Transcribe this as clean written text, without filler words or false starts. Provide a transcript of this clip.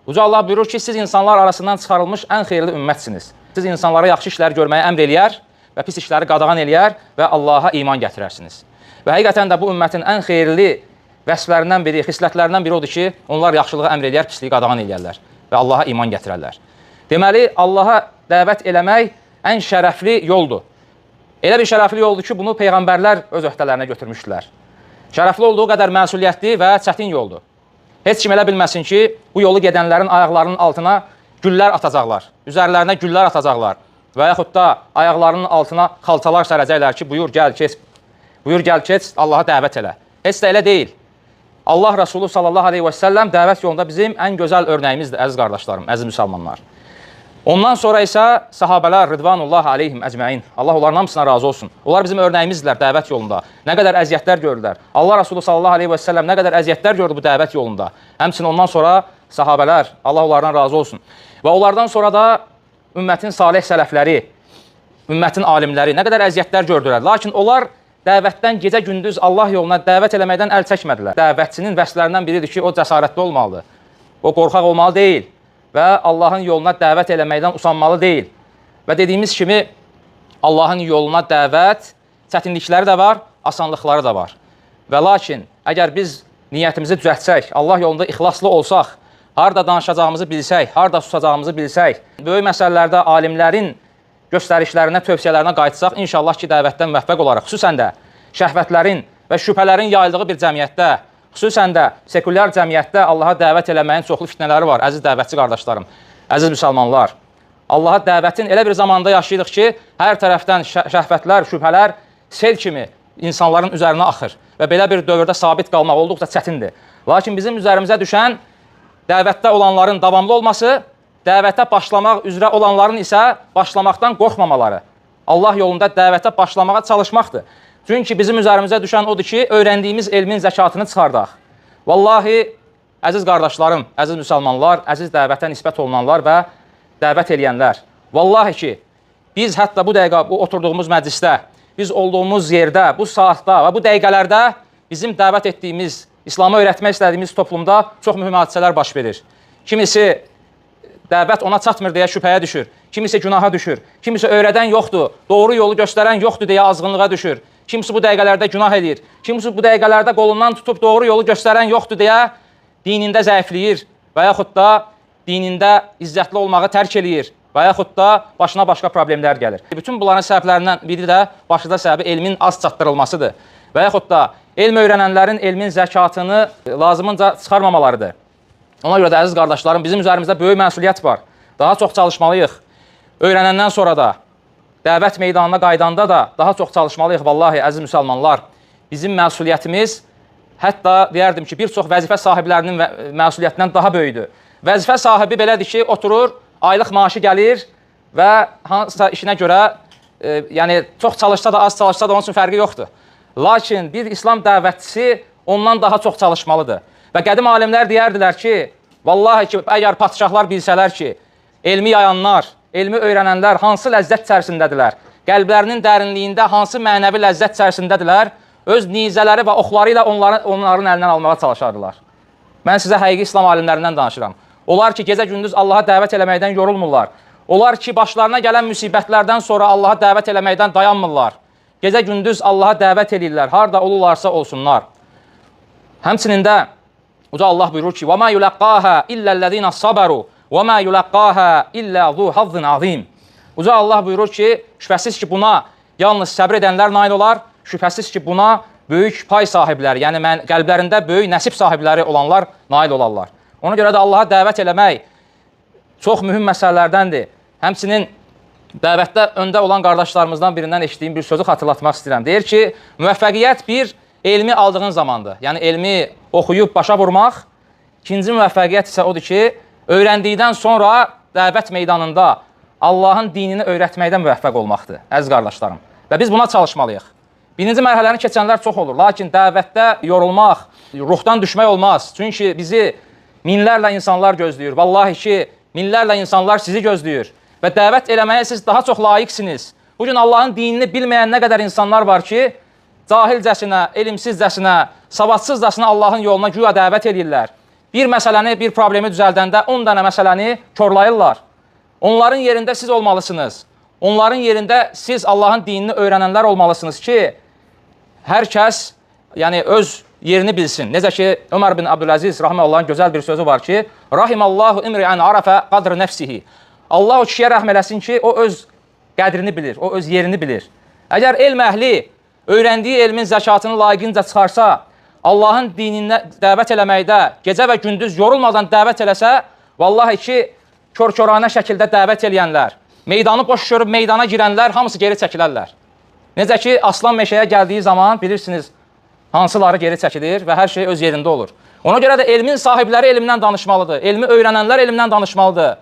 Uca Allah buyurur ki, siz insanlar arasından çıxarılmış ən xeyirli ümmətsiniz. Siz insanlara yaxşı işlər görməyə əmr eləyər və pis işləri qadağan eləyər və Allaha iman gətirərsiniz. Və həqiqətən də bu ümmətin ən xeyirli vəsflərindən biri, xislətlərindən biri odur ki, onlar yaxşılığı əmr eləyər, pisliyi qadağan eləyərlər və Allaha iman gətirərlər. Deməli, Allaha dəvət eləmək ən şərəfli yoldur. Elə bir şərəfli yoldur ki, bunu peyğəmbərlər öz öhdələrinə götürmüşdülər. Şərəfli olduğu qədər məsuliyyətli və çətin yoldur. Heç kim elə bilməsin ki, bu yolu gedənlərin ayaqlarının altına güllər atacaqlar, üzərlərinə güllər atacaqlar və yaxud da ayaqlarının altına xalçalar sərəcəklər ki, buyur gəl keç, buyur gəl keç, Allaha dəvət elə. Heç də elə deyil. Allah Resulü sallallahu aleyhi və səlləm dəvət yolunda bizim ən gözəl örnəyimizdir, əziz qardaşlarım, əziz müsəlmanlar. Ondan sonra isə sahabələr ridvanullah aleyhim əcməin. Allah onların hamısına razı olsun. Onlar bizim örnəyimizdirlər dəvət yolunda. Nə qədər əziyyətlər gördülər. Allah Resulü sallallahu aleyhi və səlləm nə qədər əziyyətlər gördü bu dəvət yolunda. Həmçinin ondan sonra sahabələr, Allah onlardan razı olsun. Və onlardan sonra da ümmətin salih sələfləri, ümmətin alimləri nə qədər əziyyətlər gördülər. Lakin onlar dəvətdən gecə-gündüz Allah yoluna dəvət eləməkdən əl çəkmədilər. Dəvətçinin vəsflərindən biridir ki, o cəsarətli olmalıdır. O qorxaq olmalı deyil və Allahın yoluna dəvət eləməkdən usanmalı deyil. Və dediyimiz kimi Allahın yoluna dəvət çətinlikləri də var, asanlıqları da var. Və lakin əgər biz niyyətimizi düzəltsək, Allah yolunda ixlaslı olsaq, harda danışacağımızı bilsək, harda susacağımızı bilsək, böyük məsələlərdə alimlərin göstərişlərinə, tövsiyələrinə qayıtsaq, inşallah ki, dəvətdən müvəffəq olaraq, xüsusən də şəhvətlərin və şübhələrin yayıldığı bir cəmiyyətdə, xüsusən də sekulyar cəmiyyətdə Allaha dəvət eləməyin çoxlu fitnələri var, əziz dəvətçi qardaşlarım, əziz müsəlmanlar. Allaha dəvətin elə bir zamanda yaşayırıq ki, hər tərəfdən şəhvətlər, şübhələr sel kimi insanların üzərinə axır və belə bir dövrdə sabit qalmaq olduqca çətindir. Lakin bizim üzərimizə düşən dəvətdə olanların davamlı olması, dəvətə başlamaq üzrə olanların isə başlamaqdan qorxmamaları. Allah yolunda dəvətə başlamağa çalışmaqdır. Çünki bizim üzərimizə düşən odur ki, öyrəndiyimiz elmin zəkatını çıxardaq. Vallahi, əziz qardaşlarım, əziz müsəlmanlar, əziz dəvətə nisbət olunanlar və dəvət eləyənlər. Vallahi ki, biz hətta bu dəqiqə, bu oturduğumuz məclisdə, biz olduğumuz yerdə, bu saatda və bu dəqiqələrdə bizim dəvət etdiyimiz, İslamı öyrətmək istədiyimiz toplumda çox mühüm hadisələr baş verir. Kimisi dəvət ona çatmır deyə şübhəyə düşür, kimisi günaha düşür, kimisi öyrədən yoxdur, doğru yolu göstərən yoxdur deyə azğınlığa düşür, kimisi bu dəqiqələrdə günah eləyir, kimisi bu dəqiqələrdə qolundan tutub doğru yolu göstərən yoxdur deyə dinində zəifləyir və yaxud da dinində izzətli olmağı tərk eləyir və yaxud da başına başqa problemlər gəlir. Bütün bunların səbəblərindən biri də başlıca səbəbi elmin az çatdırılmasıdır və yaxud da elm öyrənənlərin elmin zəkatını lazımınca çıxarmamalarıdır. Ona görə də əziz qardaşlarım, bizim üzərimizdə böyük məsuliyyət var. Daha çox çalışmalıyıq. Öyrənəndən sonra da, dəvət meydanına qaydanda da daha çox çalışmalıyıq. Vallahi, əziz müsəlmanlar, bizim məsuliyyətimiz, hətta deyərdim ki, bir çox vəzifə sahiblərinin məsuliyyətindən daha böyükdür. Vəzifə sahibi belədir ki, oturur, aylıq maaşı gəlir və hansısa işinə görə, yəni çox çalışsa da, az çalışsa da onun üçün fərqi yoxdur. Lakin bir İslam dəvətçisi ondan daha çox çalışmalıdır. Və qədim alimlər deyərdilər ki, vallahi ki, əgər padşahlar bilsələr ki, elmi yayanlar, elmi öyrənənlər hansı ləzzət içərisindədirlər, qəlblərinin dərinliyində hansı mənəvi ləzzət içərisindədirlər, öz nizələri və oxları ilə onların əlindən almağa çalışardılar. Mən sizə həqiqi İslam alimlərindən danışıram. Onlar ki, gecə-gündüz Allaha dəvət eləməkdən yorulmurlar. Onlar ki, başlarına gələn müsibətlərdən sonra Allaha dəvət eləməkdən dayanmırlar. Gecə-gündüz Allaha dəvət eləyirlər, harda olurlarsa olsunlar. Həmçinin də Uca Allah buyurur ki: "Və ma yulaqqaha illellezina sabaru və ma yulaqqaha illa zu hazzin azim." Uca Allah buyurur ki, şübhəsiz ki, buna yalnız səbr edənlər nail olar, şübhəsiz ki, buna böyük pay sahibləri, yəni qəlblərində böyük nəsib sahibləri olanlar nail olarlar. Ona görə də Allaha dəvət eləmək çox mühüm məsələlərdəndir. Həmçinin dəvətdə öndə olan qardaşlarımızdan birindən eşitdiyim bir sözü xatırlatmaq istəyirəm. Deyir ki, müvəffəqiyyət bir elmi aldığın zamandır. Yəni elmi oxuyub başa vurmaq. İkinci müvəffəqiyyət isə odur ki, öyrəndikdən sonra dəvət meydanında Allahın dinini öyrətməkdə müvəffəq olmaqdır, əziz qardaşlarım. Və biz buna çalışmalıyıq. Birinci mərhələni keçənlər çox olur. Lakin dəvətdə yorulmaq, ruhdan düşmək olmaz. Çünki bizi minlərlə insanlar gözləyir. Vallahi ki, minlərlə insanlar sizi gözləyir. Və dəvət eləməyə siz daha çox layiqsiniz. Bugün Allahın dinini bilməyən nə qədər insanlar var ki, cahilcəsinə, elmsizcəsinə, savadsızcasına Allahın yoluna güya dəvət eləyirlər. Bir məsələni, bir problemi düzəldəndə 10 dənə məsələni korlayırlar. Onların yerində siz olmalısınız. Onların yerində siz Allahın dinini öyrənənlər olmalısınız ki, hər kəs yəni öz yerini bilsin. Necə ki, Ömər bin Abdüləziz rahiməhullahın gözəl bir sözü var ki, Rahimallahu imri'an arafə qadr nəfsihi. Allah o kişiyə rəhm eləsin ki, o öz qədrini bilir, o öz yerini bilir. Əgər elm əhli öyrəndiyi elmin zəkatını layiqincə çıxarsa, Allahın dininə dəvət eləməkdə gecə və gündüz yorulmadan dəvət eləsə, vallahi ki, kör-köranə şəkildə dəvət eləyənlər, meydanı boş görüb meydana girənlər hamısı geri çəkilərlər. Necə ki, aslan meşəyə gəldiyi zaman bilirsiniz, hansıları geri çəkilir və hər şey öz yerində olur. Ona görə də elmin sahibləri elmdən danışmalıdır. Elmi öyrənənlər elmdən danışmalıdır.